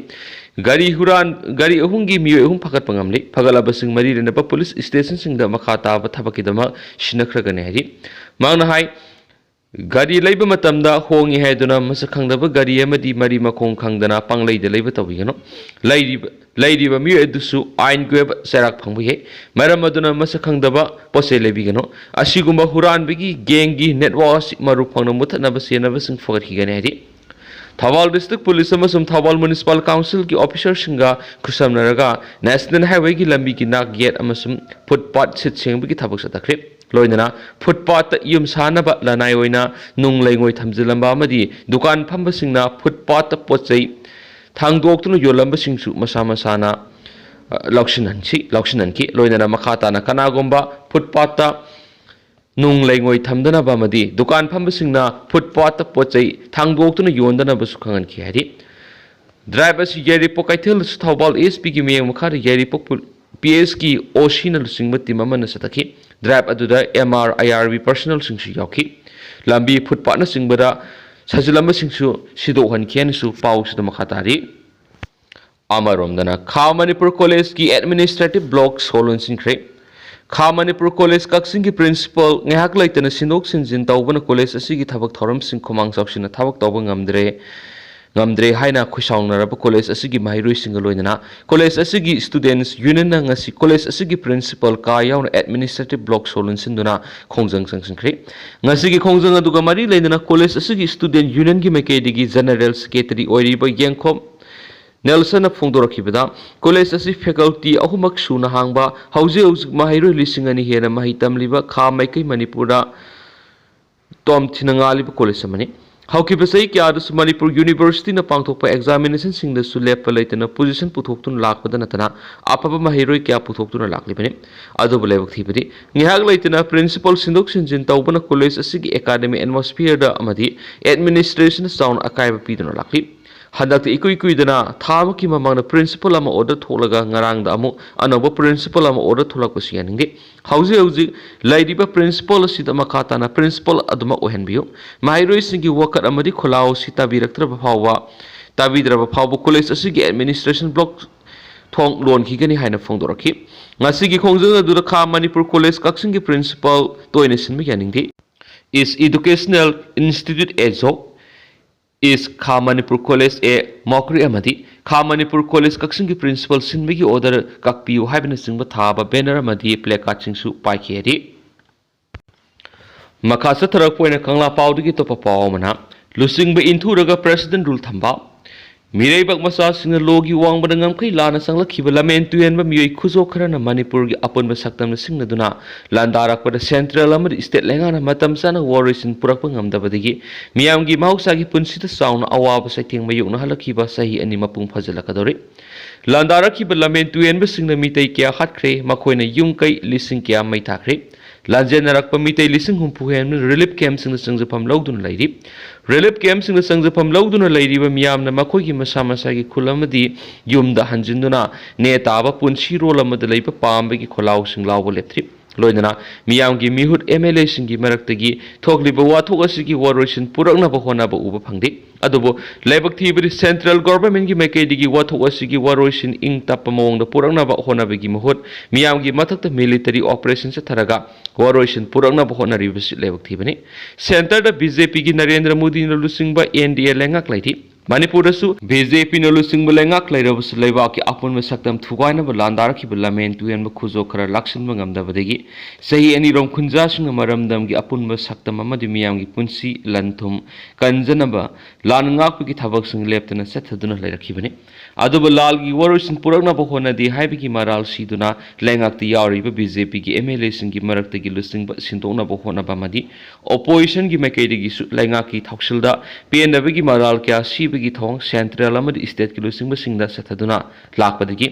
ꯒꯥꯔꯤ ꯍꯨꯔꯥꯟ-, ꯒꯥꯔꯤ ꯑꯍꯨꯝꯒꯤ ꯃꯤꯑꯣꯏ ꯑꯍꯨꯝ ꯐꯒꯠꯄ ꯉꯝꯂꯤ꯫ ꯐꯒꯠꯂꯕꯁꯤꯡ ꯃꯔꯤ ꯂꯩꯅꯕ ꯄꯨꯂꯤꯁ stationꯁꯤꯡꯗ ꯃꯈꯥ ꯇꯥꯕ ꯊꯕꯛꯀꯤꯗꯃꯛ ꯁꯤꯟꯅꯈ꯭ꯔꯒꯅꯤ ꯍꯥꯏꯔꯤ꯫ ꯃꯍꯥꯛꯅ ꯍꯥꯏ, ꯒꯥꯔꯤ ꯂꯩꯕ ꯃꯇꯝꯗ ꯍꯣꯡꯉꯤ ꯍꯥꯏꯗꯨꯅ ꯃꯁꯛ ꯈꯪꯗꯕ ꯒꯥꯔꯤ ꯑꯃꯗꯤ ꯃꯔꯤ ꯃꯈꯣꯡ ꯈꯪꯗꯅ ꯄꯪꯂꯩꯗ ꯂꯩꯕ ꯇꯧꯕꯤꯒꯅꯨ꯫ ꯂꯩꯔꯤꯕ, ꯂꯩꯔꯤꯕ ꯃꯤꯑꯣꯏ ꯑꯗꯨꯁꯨ ꯑꯥꯏꯟꯒꯤ ꯑꯣꯏꯕ ꯆꯩꯔꯥꯛ ꯐꯪꯕ ꯌꯥꯏ꯫ ꯃꯔꯝ ꯑꯗꯨꯅ ꯃꯁꯛ ꯈꯪꯗꯕ ꯄꯣꯠ ꯆꯩ ꯂꯩꯕꯤꯒꯅꯨ꯫ ꯑꯁꯤꯒꯨꯝꯕ ꯍꯨꯔꯥꯟꯕꯒꯤ ꯒꯦꯡꯒꯤ ꯅꯦꯠꯋꯥꯔꯛ ꯑꯁꯤ ꯃꯔꯨ ꯐꯪꯅ ꯃꯨꯊꯠꯅꯕ ꯆꯦꯟꯅꯕꯁꯤꯡ ꯐꯒꯠꯈꯤꯒꯅꯤ ꯍꯥꯏꯔꯤ꯫ ꯊꯧꯕꯥꯜ ꯗꯤꯁꯇ꯭ꯔꯤꯛ ꯄꯨꯂꯤꯁ ꯑꯃꯁꯨꯡ ꯊꯧꯕꯥꯜ ꯃ꯭ꯌꯨꯅꯤꯁꯤꯄꯥꯜ ꯀꯥꯎꯟꯁꯤꯜꯒꯤ ꯑꯣꯐꯤꯁꯔꯁꯤꯡꯒ ꯈꯨꯠꯁꯝꯅꯔꯒ ꯅꯦꯁꯅꯦꯜ ꯍꯥꯏꯋꯦꯒꯤ ꯂꯝꯕꯤꯒꯤ ꯅꯥꯛ ꯌꯦꯠ ꯑꯃꯁꯨꯡ ꯐꯨꯠꯄꯥꯠ ꯁꯤꯠ ꯁꯦꯡꯕꯒꯤ ꯊꯕꯛ ꯆꯠꯊꯈ꯭ꯔꯦ꯫ ꯂꯣꯏꯅꯅ ꯐꯨꯠꯄꯥꯠꯇ ꯌꯨꯝ ꯁꯥꯅꯕ ꯂꯅꯥꯏ ꯑꯣꯏꯅ ꯅꯨꯡ ꯂꯩꯉꯣꯏ ꯊꯝꯖꯤꯜꯂꯝꯕ ꯑꯃꯗꯤ ꯗꯨꯀꯥꯟ ꯐꯝꯕꯁꯤꯡꯅ ꯐꯨꯠꯄꯥꯠꯇ ꯄꯣꯠ ꯆꯩ ꯊꯥꯡꯗꯣꯛꯇꯨꯅ ꯌꯣꯜꯂꯝꯕꯁꯤꯡꯁꯨ ꯃꯁꯥ ꯃꯁꯥꯅ, ꯑ, ꯂꯧꯁꯤꯟꯍꯟꯈꯤ, ꯂꯧꯁꯤꯟꯍꯟꯈꯤ꯫ ꯂꯣꯏꯅꯅ ꯃꯈꯥ ꯇꯥꯅ ꯀꯅꯥꯒꯨꯝꯕ ꯐꯨꯠꯄꯥꯠꯇ ꯅꯨꯡ ꯂꯩꯉꯣꯏ ꯊꯝꯗꯅꯕ ꯑꯃꯗꯤ ꯗꯨꯀꯥꯟ ꯐꯝꯕꯁꯤꯡꯅ ꯐꯨꯠꯄꯥꯠꯇ ꯄꯣꯠ ꯆꯩ ꯊꯥꯡꯗꯣꯛꯇꯨꯅ ꯌꯣꯟꯗꯅꯕꯁꯨ ꯈꯪꯍꯟꯈꯤ ꯍꯥꯏꯔꯤ꯫ ꯗ꯭ꯔꯥꯏꯚ ꯑꯁꯤ ꯌꯥꯏꯔꯤꯄꯣꯛ ꯀꯩꯊꯦꯜꯗꯁꯨ ꯊꯧꯕꯥꯜ ꯑꯦꯁ ꯄꯤꯒꯤ ꯃꯤꯠꯌꯦꯡ ꯃꯈꯥꯗ ꯌꯥꯏꯔꯤꯄꯣꯛ ꯄꯨ-, ꯄꯤ ꯑꯦꯁꯀꯤ ꯑꯣ ꯁꯤꯅ ꯂꯨꯆꯤꯡꯕ ꯇꯤꯝ ꯑꯃꯅ ꯆꯠꯊꯈꯤ꯫ ꯗ꯭ꯔꯥꯏꯚ ꯑꯗꯨꯗ ꯑꯦꯝ ꯑꯥꯔ, ꯑꯥꯏ ꯑꯥꯔ ꯕꯤ ꯄꯔꯁꯅꯦꯜꯁꯤꯡꯁꯨ ꯌꯥꯎꯈꯤ꯫ ꯂꯝꯕꯤ ꯐꯨꯠꯄꯥꯠꯅꯆꯤꯡꯕꯗ ꯁꯥꯖꯤꯜꯂꯝꯕꯁꯤꯡꯁꯨ ꯁꯤꯗꯣꯛꯍꯟꯈꯤ ꯍꯥꯏꯅꯁꯨ ꯄꯥꯎꯁꯤꯗ ꯃꯈꯥ ꯇꯥꯔꯤ꯫ ꯑꯃꯔꯣꯝꯗꯅ ꯈꯥ ꯃꯅꯤꯄꯨꯔ ꯀꯣꯂꯦꯖꯀꯤ ꯑꯦꯗꯃꯤꯅꯤꯁꯇ꯭ꯔꯦꯇꯤꯚ ꯕ꯭ꯂꯣꯛ ꯁꯣ ꯂꯣꯟꯁꯤꯟꯈ꯭ꯔꯦ꯫ ꯈꯥ ꯃꯅꯤꯄꯨꯔ ꯀꯣꯂꯦꯖ ꯀꯛꯆꯤꯡꯒꯤ ꯄ꯭ꯔꯤꯟꯁꯤꯄꯥꯜ ꯉꯥꯏꯍꯥꯛ ꯂꯩꯇꯅ ꯁꯤꯟꯗꯣꯛ ꯁꯤꯟꯖꯤꯟ ꯇꯧꯕꯅ ꯀꯣꯂꯦꯖ ꯑꯁꯤꯒꯤ ꯊꯕꯛ ꯊꯧꯔꯝꯁꯤꯡ ꯈꯨꯃꯥꯡ ꯆꯥꯎꯁꯤꯟꯅ ꯊꯕꯛ ꯇꯧꯕ ꯉꯝꯗ꯭ꯔꯦ, ꯉꯝꯗ꯭ꯔꯦ ꯍꯥꯏꯅ ꯈꯣꯏꯁꯥꯎꯅꯔꯕ ꯀꯣꯂꯦꯖ ꯑꯁꯤꯒꯤ ꯃꯍꯩꯔꯣꯏꯁꯤꯡꯒ ꯂꯣꯏꯅꯅ ꯀꯣꯂꯦꯖ ꯑꯁꯤꯒꯤ ꯁ꯭ꯇꯨꯗꯦꯟꯠꯁ ꯌꯨꯅꯤꯌꯟꯅ ꯉꯁꯤ ꯀꯣꯂꯦꯖ ꯑꯁꯤꯒꯤ ꯄ꯭ꯔꯤꯟꯁꯤꯄꯥꯜ ꯀꯥ ꯌꯥꯎꯅ ꯑꯦꯗꯃꯤꯅꯤꯁꯇ꯭ꯔꯦꯇꯤꯚ ꯕ꯭ꯂꯣꯛ ꯁꯣ ꯂꯣꯟꯁꯤꯟꯗꯨꯅ ꯈꯣꯡꯖꯪ ꯆꯪꯁꯤꯟꯈ꯭ꯔꯦ꯫ ꯉꯁꯤꯒꯤ ꯈꯣꯡꯖꯪ ꯑꯗꯨꯒ ꯃꯔꯤ ꯂꯩꯅꯅ ꯀꯣꯂꯦꯖ ꯑꯁꯤꯒꯤ ꯁ꯭ꯇꯨꯗꯦꯟꯠ ꯌꯨꯅꯤꯌꯟꯒꯤ ꯃꯥꯏꯀꯩꯗꯒꯤ ꯖꯦꯅꯔꯦꯜ ꯁꯦꯀ꯭ꯔꯦꯇꯔꯤ ꯑꯣꯏꯔꯤꯕ ꯌꯦꯡꯈꯣꯝ ꯅꯦꯜꯁꯟꯅ ꯐꯣꯡꯗꯣꯔꯛꯈꯤꯕꯗ, ꯀꯣꯂꯦꯖ ꯑꯁꯤ ꯐꯦꯀꯜꯇꯤ ꯑꯍꯨꯝꯃꯛ ꯁꯨꯅ ꯍꯥꯡꯕ, ꯍꯧꯖꯤꯛ ꯍꯧꯖꯤꯛ ꯃꯍꯩꯔꯣꯏ ꯂꯤꯁꯤꯡ ꯑꯅꯤ ꯍꯦꯟꯅ ꯃꯍꯩ ꯇꯝꯂꯤꯕ ꯈꯥ ꯃꯥꯏꯀꯩ ꯃꯅꯤꯄꯨꯔꯗ ꯇꯣꯝ ꯊꯤꯅ ꯉꯥꯜꯂꯤꯕ ꯀꯣꯂꯦꯖ ꯑꯃꯅꯤ꯫ ꯍꯧꯈꯤꯕ ꯆꯍꯤ ꯀꯌꯥꯗꯁꯨ ꯃꯅꯤꯄꯨꯔ ꯌꯨꯅꯤꯚꯔꯁꯤꯇꯤꯅ ꯄꯥꯡꯊꯣꯛꯄ ꯑꯦꯛꯖꯥꯃꯤꯅꯦꯁꯟꯁꯤꯡꯗꯁꯨ ꯂꯦꯞꯄ ꯂꯩꯇꯅ ꯄꯣꯖꯤꯁꯟ ꯄꯨꯊꯣꯛꯇꯨꯅ ꯂꯥꯛꯄꯗ ꯅꯠꯇꯅ ꯑꯐꯕ ꯃꯍꯩꯔꯣꯏ ꯀꯌꯥ ꯄꯨꯊꯣꯛꯇꯨꯅ ꯂꯥꯛꯂꯤꯕꯅꯤ꯫ ꯑꯗꯨꯕꯨ ꯂꯥꯏꯕꯛ ꯊꯤꯕꯗꯤ ꯉꯥꯏꯍꯥꯛ ꯂꯩꯇꯅ ꯄ꯭ꯔꯤꯟꯁꯤꯄꯥꯜ ꯁꯤꯟꯗꯣꯛ ꯁꯤꯟꯖꯤꯟ ꯇꯧꯕꯅ ꯀꯣꯂꯦꯖ ꯑꯁꯤꯒꯤ ꯑꯦꯀꯥꯗꯃꯤꯛ ꯑꯦꯠꯃꯣꯁꯐꯤꯌꯔꯗ ꯑꯃꯗꯤ ꯑꯦꯗꯃꯤꯅꯤꯁꯇ꯭ꯔꯦꯁꯟꯗ ꯆꯥꯎꯅ ꯑꯀꯥꯏꯕ ꯄꯤꯗꯨꯅ ꯂꯥꯛꯂꯤ꯫ ꯍꯟꯗꯛꯇ ꯏꯀꯨꯏ ꯀꯨꯏꯗꯅ ꯊꯥ ꯑꯃꯒꯤ ꯃꯃꯥꯡꯗ ꯄ꯭ꯔꯤꯟꯁꯤꯄꯥꯜ ꯑꯃ ꯑꯣꯔꯗꯔ ꯊꯣꯛꯂꯒ ꯉꯔꯥꯡꯗ ꯑꯃꯨꯛ ꯑꯅꯧꯕ ꯄ꯭ꯔꯤꯟꯁꯤꯄꯥꯜ ꯑꯃ ꯑꯣꯔꯗꯔ ꯊꯣꯛꯂꯛꯄꯁꯤ ꯌꯥꯅꯤꯡꯗꯦ꯫ ꯍꯧꯖꯤꯛ ꯍꯧꯖꯤꯛ ꯂꯩꯔꯤꯕ ꯄ꯭ꯔꯤꯟꯁꯤꯄꯥꯜ ꯑꯁꯤꯗ ꯃꯈꯥ ꯇꯥꯅ ꯄ꯭ꯔꯤꯟꯁꯤꯄꯥꯜ ꯑꯗꯨꯃꯛ ꯑꯣꯏꯍꯟꯕꯤꯌꯨ꯫ ꯃꯍꯩꯔꯣꯏꯁꯤꯡꯒꯤ ꯋꯥꯀꯠ ꯑꯃꯗꯤ ꯈꯣꯜꯂꯥꯎ ꯑꯁꯤ ꯇꯥꯕꯤꯔꯛꯇ꯭ꯔꯕ ꯐꯥꯎꯕ, ꯇꯥꯕꯤꯗ꯭ꯔꯕ ꯐꯥꯎꯕ ꯀꯣꯂꯦꯖ ꯑꯁꯤꯒꯤ ꯑꯦꯗꯃꯤꯅꯤꯁꯇ꯭ꯔꯦꯁꯟ ꯕ꯭ꯂꯣꯛ ꯊꯣꯡ ꯂꯣꯟꯈꯤꯒꯅꯤ ꯍꯥꯏꯅ ꯐꯣꯡꯗꯣꯔꯛꯈꯤ꯫ ꯉꯁꯤꯒꯤ ꯈꯣꯡꯖꯪ ꯑꯗꯨꯗ ꯈꯥ ꯃꯅꯤꯄꯨꯔ ꯀꯣꯂꯦꯖ ꯀꯛꯆꯤꯡꯒꯤ ꯄ꯭ꯔꯤꯟꯁꯤꯄꯥꯜ ꯇꯣꯏꯅ ꯁꯤꯟꯕ ꯌꯥꯅꯤꯡꯗꯦ꯫ East Educational Institute A, joke, East Kham Manipur College A, ꯃꯣꯀ꯭ꯔꯤ ꯑꯃꯗꯤ Kham Manipur College ꯀꯛꯆꯤꯡꯒꯤ principal ꯁꯤꯟꯕꯒꯤ order ꯀꯛꯄꯤꯌꯨ ꯍꯥꯏꯕꯅꯆꯤꯡꯕ ꯊꯥꯕ banner ꯑꯃꯗꯤ placardꯁꯤꯡꯁꯨ ꯄꯥꯏꯈꯤ ꯍꯥꯏꯔꯤ꯫ ꯃꯈꯥ ꯆꯠꯊꯔꯛꯄ ꯑꯣꯏꯅ ꯀꯪꯂꯥ ꯄꯥꯎꯗꯒꯤ ꯑꯇꯣꯞꯄ ꯄꯥꯎ ꯑꯃꯅ, ꯂꯨꯆꯤꯡꯕ ꯏꯟꯊꯨꯔꯒ president rule ꯊꯝꯕ, ꯃꯤꯔꯩꯕꯥꯛ ꯃꯆꯥꯁꯤꯡꯅ ꯂꯣꯒꯤ ꯋꯥꯡꯃꯗ ꯉꯝꯈꯩ ꯂꯥꯟꯅ ꯆꯪꯂꯛꯈꯤꯕ ꯂꯝꯍꯦꯟ ꯇꯨꯍꯦꯟꯕ ꯃꯤꯑꯣꯏ ꯈꯨꯖꯣꯛ ꯈꯔꯅ ꯃꯅꯤꯄꯨꯔꯒꯤ ꯑꯄꯨꯟꯕ ꯁꯛꯇꯝꯅ ꯁꯤꯡꯅꯗꯨꯅ ꯂꯥꯟꯗꯥꯔꯛꯄꯗ central ꯑꯃꯗꯤ state ꯂꯩꯉꯥꯛꯅ ꯃꯇꯝ ꯆꯥꯅ ꯋꯥꯔꯣꯏꯁꯤꯟ ꯄꯨꯔꯛꯄ ꯉꯝꯗꯕꯗꯒꯤ ꯃꯤꯌꯥꯝꯒꯤ ꯃꯍꯧꯁꯥꯒꯤ ꯄꯨꯟꯁꯤꯗ ꯆꯥꯎꯅ ꯑꯋꯥꯕ ꯆꯩꯊꯦꯡ ꯃꯥꯌꯣꯛꯅꯍꯜꯂꯛꯈꯤꯕ ꯆꯍꯤ ꯑꯅꯤ ꯃꯄꯨꯡ ꯐꯥꯖꯤꯜꯂꯛꯀꯗꯧꯔꯤ꯫ ꯂꯥꯟꯗꯥꯔꯛꯈꯤꯕ ꯂꯝꯍꯦꯟ ꯇꯨꯍꯦꯟꯕꯁꯤꯡꯅ ꯃꯤꯇꯩ ꯀꯌꯥ ꯍꯥꯠꯈ꯭ꯔꯦ, ꯃꯈꯣꯏꯅ ꯌꯨꯝ ꯀꯩ ꯂꯤꯁꯤꯡ ꯀꯌꯥ ꯃꯩ ꯊꯥꯈ꯭ꯔꯦ꯫ ꯂꯥꯟꯖꯦꯟꯅꯔꯛꯄ ꯃꯤꯇꯩ ꯂꯤꯁꯤꯡ ꯍꯨꯝꯐꯨ ꯍꯦꯟꯕꯅ relief campꯁꯤꯡꯗ ꯆꯪꯖꯐꯝ ꯂꯧꯗꯨꯅ ꯂꯩꯔꯤ꯫ Relief campꯁꯤꯡꯗ ꯆꯪꯖꯐꯝ ꯂꯧꯗꯨꯅ ꯂꯩꯔꯤꯕ ꯃꯤꯌꯥꯝꯅ ꯃꯈꯣꯏꯒꯤ ꯃꯁꯥ ꯃꯁꯥꯒꯤ ꯈꯨꯜ ꯑꯃꯗꯤ ꯌꯨꯝꯗ ꯍꯟꯖꯤꯟꯗꯨꯅ ꯅꯦ ꯇꯥꯕ ꯄꯨꯟꯁꯤꯔꯣꯜ ꯑꯃꯗ ꯂꯩꯕ ꯄꯥꯝꯕꯒꯤ ꯈꯣꯜꯂꯥꯎꯁꯤꯡ ꯂꯥꯎꯕ ꯂꯦꯞꯇ꯭ꯔꯤ꯫ ꯂꯣꯏꯅꯅ ꯃꯤꯌꯥꯝꯒꯤ ꯃꯤꯍꯨꯠ MLAꯁꯤꯡꯒꯤ ꯃꯔꯛꯇꯒꯤ ꯊꯣꯛꯂꯤꯕ ꯋꯥꯊꯣꯛ ꯑꯁꯤꯒꯤ ꯋꯥꯔꯣꯏꯁꯤꯟ ꯄꯨꯔꯛꯅꯕ ꯍꯣꯠꯅꯕ ꯎꯕ ꯐꯪꯗꯦ꯫ ꯑꯗꯨꯕꯨ ꯂꯥꯏꯕꯛ ꯊꯤꯕꯗꯤ central governmentꯀꯤ ꯃꯥꯏꯀꯩꯗꯒꯤ ꯋꯥꯊꯣꯛ ꯑꯁꯤꯒꯤ ꯋꯥꯔꯣꯏꯁꯤꯟ ꯏꯪ ꯇꯞꯄ ꯃꯑꯣꯡꯗ ꯄꯨꯔꯛꯅꯕ ꯍꯣꯠꯅꯕꯒꯤ ꯃꯍꯨꯠ ꯃꯤꯌꯥꯝꯒꯤ ꯃꯊꯛꯇ military operation ꯆꯠꯊꯔꯒ ꯋꯥꯔꯣꯏꯁꯤꯟ ꯄꯨꯔꯛꯅꯕ ꯍꯣꯠꯅꯔꯤꯕꯁꯤ ꯂꯥꯏꯕꯛ ꯊꯤꯕꯅꯤ꯫ Centreꯗ BJPꯒꯤ ꯅꯔꯦꯟꯗ꯭ꯔ ꯃꯣꯗꯤꯅ ꯂꯨꯆꯤꯡꯕ NDA ꯂꯩꯉꯥꯛ ꯂꯩꯔꯤ꯫ ꯃꯅꯤꯄꯨꯔꯗꯁꯨ BJPꯅ ꯂꯨꯆꯤꯡꯕ ꯂꯩꯉꯥꯛ ꯂꯩꯔꯕꯁꯨ ꯂꯩꯕꯥꯛꯀꯤ ꯑꯄꯨꯟꯕ ꯁꯛꯇꯝ ꯊꯨꯒꯥꯏꯅꯕ ꯂꯥꯟꯗꯥꯔꯛꯈꯤꯕ ꯂꯝꯍꯦꯟ ꯇꯨꯍꯦꯟꯕ ꯈꯨꯖꯣꯛ ꯈꯔ ꯂꯥꯛꯁꯤꯟꯕ ꯉꯝꯗꯕꯗꯒꯤ ꯆꯍꯤ ꯑꯅꯤꯔꯣꯝ ꯈꯨꯟꯖꯥꯁꯤꯡꯅ ꯃꯔꯝꯗꯝꯒꯤ ꯑꯄꯨꯟꯕ ꯁꯛꯇꯝ ꯑꯃꯗꯤ ꯃꯤꯌꯥꯝꯒꯤ ꯄꯨꯟꯁꯤ ꯂꯟ ꯊꯨꯝ ꯀꯟꯖꯅꯕ ꯂꯥꯟ ꯉꯥꯛꯄꯒꯤ ꯊꯕꯛꯁꯤꯡ ꯂꯦꯞꯇꯅ ꯆꯠꯊꯗꯨꯅ ꯂꯩꯔꯛꯈꯤꯕꯅꯤ꯫ ꯑꯗꯨꯕꯨ ꯂꯥꯜꯒꯤ ꯋꯥꯔꯣꯏꯁꯤꯟ ꯄꯨꯔꯛꯅꯕ ꯍꯣꯠꯅꯗꯦ ꯍꯥꯏꯕꯒꯤ ꯃꯔꯥꯜ ꯁꯤꯗꯨꯅ ꯂꯩꯉꯥꯛꯇ ꯌꯥꯎꯔꯤꯕ BJPꯒꯤ MLAꯁꯤꯡꯒꯤ ꯃꯔꯛꯇꯒꯤ ꯂꯨꯆꯤꯡꯕ ꯁꯤꯟꯗꯣꯛꯅꯕ ꯍꯣꯠꯅꯕ ꯑꯃꯗꯤ oppositionꯒꯤ ꯃꯥꯏꯀꯩꯗꯒꯤꯁꯨ ꯂꯩꯉꯥꯛꯀꯤ ꯊꯧꯁꯤꯜꯗ ꯄꯦꯟꯗꯕꯒꯤ ꯃꯔꯥꯜ ꯀꯌꯥ ꯁꯤꯕꯒꯤ ꯊꯧꯑꯣꯡ central ꯑꯃꯗꯤ stateꯀꯤ ꯂꯨꯆꯤꯡꯕꯁꯤꯡꯗ ꯆꯠꯊꯗꯨꯅ ꯂꯥꯛꯄꯗꯒꯤ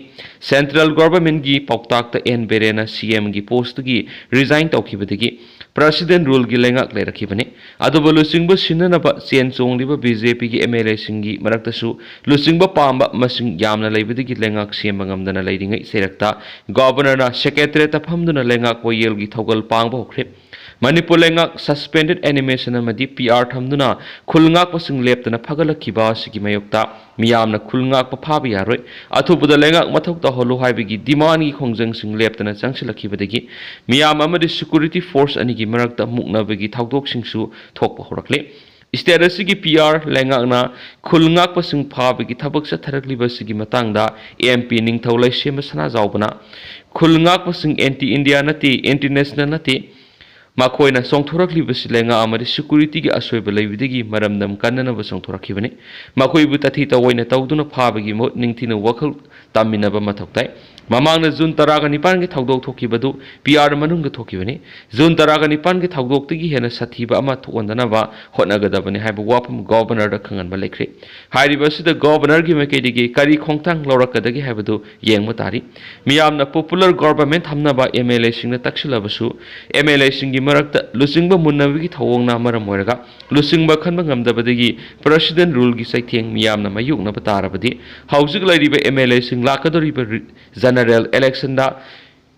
central governmentꯀꯤ ꯄꯥꯎꯇꯥꯛꯇ ꯑꯦꯟ ꯕꯤꯔꯦꯟꯅ CMꯒꯤ postꯇꯒꯤ resign ꯇꯧꯈꯤꯕꯗꯒꯤ president ruleꯒꯤ ꯂꯩꯉꯥꯛ ꯂꯩꯔꯛꯈꯤꯕꯅꯤ꯫ ꯑꯗꯨꯕꯨ ꯂꯨꯆꯤꯡꯕ ꯁꯤꯟꯅꯅꯕ ꯆꯦꯟ ꯆꯣꯡꯂꯤꯕ BJPꯒꯤ MLAꯁꯤꯡꯒꯤ ꯃꯔꯛꯇꯁꯨ ꯂꯨꯆꯤꯡꯕ ꯄꯥꯝꯕ ꯃꯁꯤꯡ ꯌꯥꯝꯅ ꯂꯩꯕꯗꯒꯤ ꯂꯩꯉꯥꯛ ꯁꯦꯝꯕ ꯉꯝꯗꯅ ꯂꯩꯔꯤꯉꯩ ꯆꯩꯔꯛꯇ governorꯅ secretariatꯇ ꯐꯝꯗꯨꯅ ꯂꯩꯉꯥꯛ ꯋꯥꯌꯦꯜꯒꯤ ꯊꯧꯒꯜ ꯄꯥꯡꯕ ꯍꯧꯈ꯭ꯔꯦ꯫ ꯃꯅꯤꯄꯨꯔ ꯂꯩꯉꯥꯛ suspended animation ꯑꯃꯗꯤ P R ꯊꯝꯗꯨꯅ ꯈꯨꯜ ꯉꯥꯛꯄꯁꯤꯡ ꯂꯦꯞꯇꯅ ꯐꯒꯠꯂꯛꯈꯤꯕ ꯑꯁꯤꯒꯤ ꯃꯥꯌꯣꯛꯇ ꯃꯤꯌꯥꯝꯅ ꯈꯨꯜ ꯉꯥꯛꯄ ꯐꯥꯕ ꯌꯥꯔꯣꯏ, ꯑꯊꯨꯕꯗ ꯂꯩꯉꯥꯛ ꯃꯊꯧ ꯇꯧꯍꯜꯂꯨ ꯍꯥꯏꯕꯒꯤ demandꯒꯤ ꯈꯣꯡꯖꯪꯁꯤꯡ ꯂꯦꯞꯇꯅ ꯆꯪꯁꯤꯜꯂꯛꯈꯤꯕꯗꯒꯤ ꯃꯤꯌꯥꯝ ꯑꯃꯗꯤ security force ꯑꯅꯤꯒꯤ ꯃꯔꯛꯇ ꯃꯨꯛꯅꯕꯒꯤ ꯊꯧꯗꯣꯛꯁꯤꯡꯁꯨ ꯊꯣꯛꯄ ꯍꯧꯔꯛꯂꯤ꯫ State ꯑꯁꯤꯒꯤ P R ꯂꯩꯉꯥꯛꯅ ꯈꯨꯜ ꯉꯥꯛꯄꯁꯤꯡ ꯐꯥꯕꯒꯤ ꯊꯕꯛ ꯆꯠꯊꯔꯛꯂꯤꯕ ꯑꯁꯤꯒꯤ ꯃꯇꯥꯡꯗ M P ꯅꯤꯡꯊꯧ ꯂꯩꯁꯦꯝꯕ ꯁꯅꯥꯖꯥꯎꯕꯅ, "ꯈꯨꯜ ꯉꯥꯛꯄꯁꯤꯡ anti India ꯅꯠꯇꯦ, anti national ꯅꯠꯇꯦ, ꯃꯈꯣꯏꯅ ꯆꯣꯡꯊꯣꯔꯛꯂꯤꯕꯁꯤ ꯂꯩꯉꯥꯛ ꯑꯃꯗꯤ securityꯒꯤ ꯑꯁꯣꯏꯕ ꯂꯩꯕꯗꯒꯤ ꯃꯔꯝꯗꯝ ꯀꯟꯅꯅꯕ ꯆꯣꯡꯊꯣꯔꯛꯈꯤꯕꯅꯤ꯫ ꯃꯈꯣꯏꯕꯨ ꯇꯥꯊꯤ ꯇꯧꯑꯣꯏꯅ ꯇꯧꯗꯨꯅ ꯐꯥꯕꯒꯤ ꯃꯍꯨꯠ ꯅꯤꯡꯊꯤꯅ ꯋꯥꯈꯜ ꯇꯝꯃꯤꯟꯅꯕ ꯃꯊꯧ ꯇꯥꯏ꯫ ꯃꯃꯥꯡꯗ June ꯇꯔꯥꯒ ꯅꯤꯄꯥꯟꯒꯤ ꯊꯧꯗꯣꯛ ꯊꯣꯛꯈꯤꯕꯗꯨ P R ꯃꯅꯨꯡꯗ ꯊꯣꯛꯈꯤꯕꯅꯤ꯫ June ꯇꯔꯥꯒ ꯅꯤꯄꯥꯟꯒꯤ ꯊꯧꯗꯣꯛꯇꯒꯤ ꯍꯦꯟꯅ ꯁꯥꯊꯤꯕ ꯑꯃ ꯊꯣꯛꯍꯟꯗꯅꯕ ꯍꯣꯠꯅꯒꯗꯕꯅꯤ" ꯍꯥꯏꯕ ꯋꯥꯐꯝ Governorꯗ ꯈꯪꯍꯟꯕ ꯂꯩꯈ꯭ꯔꯦ꯫ ꯍꯥꯏꯔꯤꯕ ꯑꯁꯤꯗ Governorꯒꯤ ꯃꯥꯏꯀꯩꯗꯒꯤ ꯀꯔꯤ ꯈꯣꯡꯊꯥꯡ ꯂꯧꯔꯛꯀꯗꯒꯦ ꯍꯥꯏꯕꯗꯨ ꯌꯦꯡꯕ ꯇꯥꯔꯤ꯫ ꯃꯤꯌꯥꯝꯅ popular government ꯊꯝꯅꯕ M L Aꯁꯤꯡꯅ ꯇꯛꯁꯤꯜꯂꯕꯁꯨ, M L Aꯁꯤꯡꯒꯤ ꯃꯔꯛꯇ ꯂꯨꯆꯤꯡꯕ ꯃꯨꯟꯅꯕꯒꯤ ꯊꯧꯑꯣꯡꯅ ꯃꯔꯝ ꯑꯣꯏꯔꯒ ꯂꯨꯆꯤꯡꯕ ꯈꯟꯕ ꯉꯝꯗꯕꯗꯒꯤ President Ruleꯒꯤ ꯆꯩꯊꯦꯡ ꯃꯤꯌꯥꯝꯅ ꯃꯥꯌꯣꯛꯅꯕ ꯇꯥꯔꯕꯗꯤ, ꯍꯧꯖꯤꯛ ꯂꯩꯔꯤꯕ M L Aꯁꯤꯡ ꯂꯥꯛꯀꯗꯧꯔꯤꯕ ꯔꯤ-, General Electionꯗ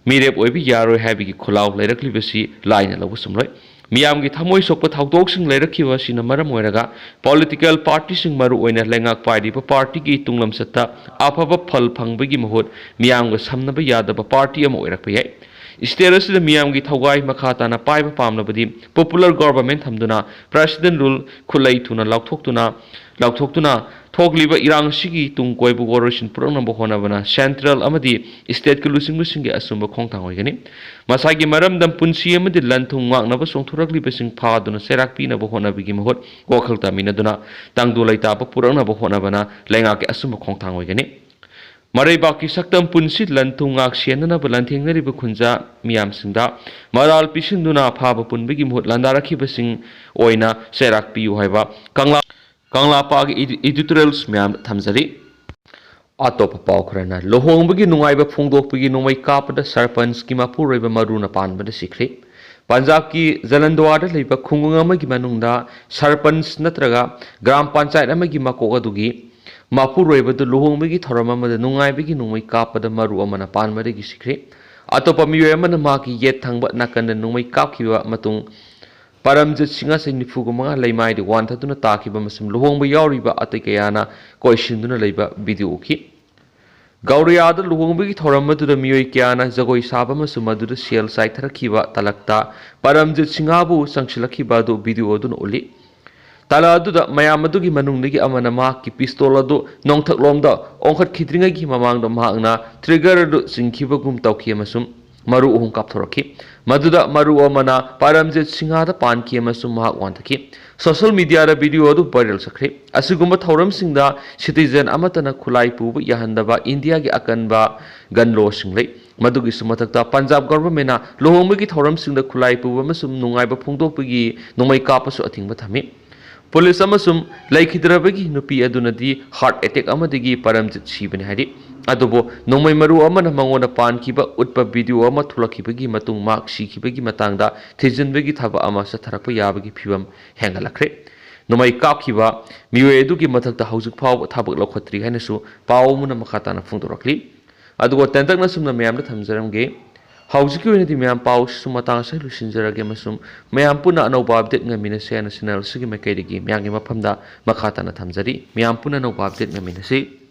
ꯃꯤꯔꯦꯞ ꯑꯣꯏꯕ ꯌꯥꯔꯣꯏ ꯍꯥꯏꯕꯒꯤ ꯈꯨꯜꯂꯥꯎ ꯂꯩꯔꯛꯂꯤꯕꯁꯤ ꯂꯥꯏꯅ ꯂꯧꯕ ꯆꯨꯝꯂꯣꯏ꯫ ꯃꯤꯌꯥꯝꯒꯤ ꯊꯃꯣꯏ ꯁꯣꯛꯄ ꯊꯧꯗꯣꯛꯁꯤꯡ ꯂꯩꯔꯛꯈꯤꯕ ꯑꯁꯤꯅ ꯃꯔꯝ ꯑꯣꯏꯔꯒ political partyꯁꯤꯡ, ꯃꯔꯨꯑꯣꯏꯅ ꯂꯩꯉꯥꯛ ꯄꯥꯏꯔꯤꯕ partyꯒꯤ ꯇꯨꯡꯂꯝꯆꯠꯇ ꯑꯐꯕ ꯐꯜ ꯐꯪꯕꯒꯤ ꯃꯍꯨꯠ ꯃꯤꯌꯥꯝꯒ ꯁꯝꯅꯕ ꯌꯥꯗꯕ party ꯑꯃ ꯑꯣꯏꯔꯛꯄ ꯌꯥꯏ꯫ State ꯑꯁꯤꯗ ꯃꯤꯌꯥꯝꯒꯤ ꯊꯋꯥꯏ ꯃꯈꯥ ꯇꯥꯅ ꯄꯥꯏꯕ ꯄꯥꯝꯂꯕꯗꯤ popular government ꯊꯝꯗꯨꯅ President Rule ꯈꯨꯠꯂꯩ ꯊꯨꯅ ꯂꯥꯎꯊꯣꯛꯇꯨꯅ, ꯂꯥꯎꯊꯣꯛꯇꯨꯅ ꯊꯣꯛꯂꯤꯕ ꯏꯔꯥꯡ ꯑꯁꯤꯒꯤ ꯇꯨꯡ ꯀꯣꯏꯕ ꯋꯥꯔꯣꯏꯁꯤꯟ ꯄꯨꯔꯛꯅꯕ ꯍꯣꯠꯅꯕꯅ central ꯑꯃꯗꯤ stateꯀꯤ ꯂꯨꯆꯤꯡꯕꯁꯤꯡꯒꯤ ꯑꯆꯨꯝꯕ ꯈꯣꯡꯊꯥꯡ ꯑꯣꯏꯒꯅꯤ꯫ ꯃꯁꯥꯒꯤ ꯃꯔꯝꯗꯝ ꯄꯨꯟꯁꯤ ꯑꯃꯗꯤ ꯂꯟ ꯊꯨꯝ ꯉꯥꯛꯅꯕ ꯆꯣꯡꯊꯣꯔꯛꯂꯤꯕꯁꯤꯡ ꯐꯥꯗꯨꯅ ꯆꯩꯔꯥꯛ ꯄꯤꯅꯕ ꯍꯣꯠꯅꯕꯒꯤ ꯃꯍꯨꯠ ꯋꯥꯈꯜ ꯇꯥꯃꯤꯟꯅꯗꯨꯅ ꯇꯪꯗꯨ ꯂꯩꯇꯥꯕ ꯄꯨꯔꯛꯅꯕ ꯍꯣꯠꯅꯕꯅ ꯂꯩꯉꯥꯛꯀꯤ ꯑꯆꯨꯝꯕ ꯈꯣꯡꯊꯥꯡ ꯑꯣꯏꯒꯅꯤ꯫ ꯃꯔꯩꯕꯥꯛꯀꯤ ꯁꯛꯇꯝ ꯄꯨꯟꯁꯤ ꯂꯟ ꯊꯨꯝ ꯉꯥꯛ ꯁꯦꯟꯅꯅꯕ ꯂꯥꯟꯊꯦꯡꯅꯔꯤꯕ ꯈꯨꯟꯖꯥ ꯃꯤꯌꯥꯝꯁꯤꯡꯗ ꯃꯔꯥꯜ ꯄꯤꯁꯤꯟꯗꯨꯅ ꯑꯐꯥꯕ ꯄꯨꯟꯕꯒꯤ ꯃꯍꯨꯠ ꯂꯥꯟꯗꯥꯔꯛꯈꯤꯕꯁꯤꯡ ꯑꯣꯏꯅ ꯆꯩꯔꯥꯛ ꯄꯤꯌꯨ ꯍꯥꯏꯕ ꯀꯪꯂꯥ, ꯀꯪꯂꯥꯄꯥꯒꯤ ꯏꯗꯤ-, editorials ꯃꯌꯥꯝ ꯊꯝꯖꯔꯤ꯫ ꯑꯇꯣꯞꯄ ꯄꯥꯎ ꯈꯔꯅ, ꯂꯨꯍꯣꯡꯕꯒꯤ ꯅꯨꯡꯉꯥꯏꯕ ꯐꯣꯡꯗꯣꯛꯄꯒꯤ ꯅꯣꯡꯃꯩ ꯀꯥꯞꯄꯗ ꯁꯔꯄꯟꯆꯀꯤ ꯃꯄꯨꯔꯣꯏꯕ ꯃꯔꯨꯅ ꯄꯥꯟꯕꯗ ꯁꯤꯈ꯭ꯔꯦ꯫ ꯄꯟꯖꯥꯕꯀꯤ ꯖꯂꯟꯗ꯭ꯋꯥꯔꯗ ꯂꯩꯕ ꯈꯨꯡꯒꯪ ꯑꯃꯒꯤ ꯃꯅꯨꯡꯗ ꯁꯔꯄꯟꯆ ꯅꯠꯇ꯭ꯔꯒ ꯒ꯭ꯔꯥꯝ ꯄꯟꯆꯥꯌꯠ ꯑꯃꯒꯤ ꯃꯀꯣꯛ ꯑꯗꯨꯒꯤ ꯃꯄꯨꯔꯣꯏꯕꯗꯨ ꯂꯨꯍꯣꯡꯕꯒꯤ ꯊꯧꯔꯝ ꯑꯃꯗ ꯅꯨꯡꯉꯥꯏꯕꯒꯤ ꯅꯣꯡꯃꯩ ꯀꯥꯞꯄꯗ ꯃꯔꯨ ꯑꯃꯅ ꯄꯥꯟꯕꯗꯒꯤ ꯁꯤꯈ꯭ꯔꯦ꯫ ꯑꯇꯣꯞꯄ ꯃꯤꯑꯣꯏ ꯑꯃꯅ ꯃꯍꯥꯛꯀꯤ ꯌꯦꯠ ꯊꯪꯕ ꯅꯥꯀꯟꯗ ꯅꯣꯡꯃꯩ ꯀꯥꯞꯈꯤꯕ ꯃꯇꯨꯡ ꯄꯔꯝꯖꯤꯠ ꯁꯤꯡꯍ, ꯆꯍꯤ ꯅꯤꯐꯨꯒ ꯃꯉꯥ, ꯂꯩꯃꯥꯏꯗ ꯋꯥꯟꯊꯗꯨꯅ ꯇꯥꯈꯤꯕ ꯑꯃꯁꯨꯡ ꯂꯨꯍꯣꯡꯕ ꯌꯥꯎꯔꯤꯕ ꯑꯇꯩ ꯀꯌꯥꯅ ꯀꯣꯏꯁꯤꯟꯗꯨꯅ ꯂꯩꯕ ꯚꯤꯗꯤꯑꯣ ꯎꯈꯤ꯫ ꯒꯧꯔꯤꯌꯥꯗ ꯂꯨꯍꯣꯡꯕꯒꯤ ꯊꯧꯔꯝ ꯑꯗꯨꯗ ꯃꯤꯑꯣꯏ ꯀꯌꯥꯅ ꯖꯒꯣꯏ ꯁꯥꯕ ꯑꯃꯁꯨꯡ ꯃꯗꯨꯗ ꯁꯦꯜ ꯆꯥꯏꯊꯔꯛꯈꯤꯕ ꯇꯂꯛꯇ ꯄꯔꯝꯖꯤꯠ ꯁꯤꯡꯍꯕꯨ ꯆꯪꯁꯤꯜꯂꯛꯈꯤꯕ ꯑꯗꯨ ꯚꯤꯗꯤꯑꯣ ꯑꯗꯨꯅ ꯎꯠꯂꯤ꯫ ꯇꯥꯂ ꯑꯗꯨꯗ ꯃꯌꯥꯝ ꯑꯗꯨꯒꯤ ꯃꯅꯨꯡꯗꯒꯤ ꯑꯃꯅ ꯃꯍꯥꯛꯀꯤ ꯄꯤꯁꯇꯣꯜ ꯑꯗꯨ ꯅꯣꯡꯊꯛꯂꯣꯝꯗ ꯑꯣꯟꯈꯠꯈꯤꯗ꯭ꯔꯤꯉꯩꯒꯤ ꯃꯃꯥꯡꯗ ꯃꯍꯥꯛꯅ ꯇ꯭ꯔꯤꯒꯔ ꯑꯗꯨ ꯆꯤꯡꯈꯤꯕꯒꯨꯝ ꯇꯧꯈꯤ ꯑꯃꯁꯨꯡ ꯃꯔꯨ ꯑꯍꯨꯝ ꯀꯥꯞꯊꯣꯔꯛꯈꯤ꯫ ꯃꯗꯨꯗ ꯃꯔꯨ ꯑꯃꯅ ꯄꯔꯝꯖꯤꯠ ꯁꯤꯡꯍꯗ ꯄꯥꯟꯈꯤ ꯑꯃꯁꯨꯡ ꯃꯍꯥꯛ ꯋꯥꯟꯊꯈꯤ꯫ ꯁꯣꯁꯤꯌꯦꯜ ꯃꯤꯗꯤꯌꯥꯗ ꯚꯤꯗꯤꯑꯣ ꯑꯗꯨ ꯚꯥꯏꯔꯦꯜ ꯆꯠꯈ꯭ꯔꯦ꯫ ꯑꯁꯤꯒꯨꯝꯕ ꯊꯧꯔꯝꯁꯤꯡꯗ ꯁꯤꯇꯤꯖꯦꯟ ꯑꯃꯠꯇꯅ ꯈꯨꯠꯂꯥꯏ ꯄꯨꯕ ꯌꯥꯍꯟꯗꯕ ꯏꯟꯗꯤꯌꯥꯒꯤ ꯑꯀꯟꯕ ꯒꯟ ꯂꯣꯁꯤꯡ ꯂꯩ꯫ ꯃꯗꯨꯒꯤꯁꯨ ꯃꯊꯛꯇ, ꯄꯟꯖꯥꯕ ꯒꯚꯔꯟꯃꯦꯟꯅ ꯂꯨꯍꯣꯡꯕꯒꯤ ꯊꯧꯔꯝꯁꯤꯡꯗ ꯈꯨꯠꯂꯥꯏ ꯄꯨꯕ ꯑꯃꯁꯨꯡ ꯅꯨꯡꯉꯥꯏꯕ ꯐꯣꯡꯗꯣꯛꯄꯒꯤ ꯅꯣꯡꯃꯩ ꯀꯥꯞꯄꯁꯨ ꯑꯊꯤꯡꯕ ꯊꯝꯃꯤ꯫ ꯄꯨꯂꯤꯁ ꯑꯃꯁꯨꯡ ꯂꯩꯈꯤꯗ꯭ꯔꯕꯒꯤ ꯅꯨꯄꯤ ꯑꯗꯨꯅꯗꯤ ꯍꯥꯔꯠ ꯑꯦꯇꯦꯛ ꯑꯃꯗꯒꯤ ꯄꯔꯝꯖꯤꯠ ꯁꯤꯕꯅꯤ ꯍꯥꯏꯔꯤ꯫ ꯑꯗꯨꯕꯨ ꯅꯣꯡꯃꯩ ꯃꯔꯨ ꯑꯃꯅ ꯃꯉꯣꯟꯗ ꯄꯥꯟꯈꯤꯕ ꯎꯠꯄ ꯚꯤꯗꯤꯑꯣ ꯑꯃ ꯊꯣꯛꯂꯛꯈꯤꯕꯒꯤ ꯃꯇꯨꯡ ꯃꯍꯥꯛ ꯁꯤꯈꯤꯕꯒꯤ ꯃꯇꯥꯡꯗ ꯊꯤꯖꯤꯟꯕꯒꯤ ꯊꯕꯛ ꯑꯃ ꯆꯠꯊꯔꯛꯄ ꯌꯥꯕꯒꯤ ꯐꯤꯚꯝ ꯍꯦꯟꯒꯠꯂꯛꯈ꯭ꯔꯦ꯫ ꯅꯣꯡꯃꯩ ꯀꯥꯞꯈꯤꯕ ꯃꯤꯑꯣꯏ ꯑꯗꯨꯒꯤ ꯃꯊꯛꯇ ꯍꯧꯖꯤꯛ ꯐꯥꯎꯕ ꯊꯕꯛ ꯂꯧꯈꯠꯇ꯭ꯔꯤ ꯍꯥꯏꯅꯁꯨ ꯄꯥꯎ ꯑꯃꯅ ꯃꯈꯥ ꯇꯥꯅ ꯐꯣꯡꯗꯣꯔꯛꯂꯤ꯫ ꯑꯗꯨꯒ ꯇꯦꯟꯇꯛꯅ ꯁꯨꯝꯅ ꯃꯌꯥꯝꯗ ꯊꯝꯖꯔꯝꯒꯦ꯫ ꯍꯧꯖꯤꯛꯀꯤ ꯑꯣꯏꯅꯗꯤ ꯃꯌꯥꯝ ꯄꯥꯎꯁꯤꯁꯨ ꯃꯇꯥꯡ ꯑꯁꯤꯗ ꯂꯣꯏꯁꯤꯟꯖꯔꯒꯦ ꯑꯃꯁꯨꯡ ꯃꯌꯥꯝ ꯄꯨꯟꯅ ꯑꯅꯧꯕ ꯑꯞꯗꯦꯠ ꯉꯥꯏꯃꯤꯟꯅꯁꯦ ꯍꯥꯏꯅ ꯆꯦꯅꯦꯜ ꯑꯁꯤꯒꯤ ꯃꯥꯏꯀꯩꯗꯒꯤ ꯃꯌꯥꯝꯒꯤ ꯃꯐꯝꯗ ꯃꯈꯥ ꯇꯥꯅ ꯊꯝꯖꯔꯤ꯫ ꯃꯌꯥꯝ ꯄꯨꯟꯅ ꯑꯅꯧꯕ ꯑꯞꯗꯦꯠ ꯉꯥꯏꯃꯤꯟꯅꯁꯤ꯫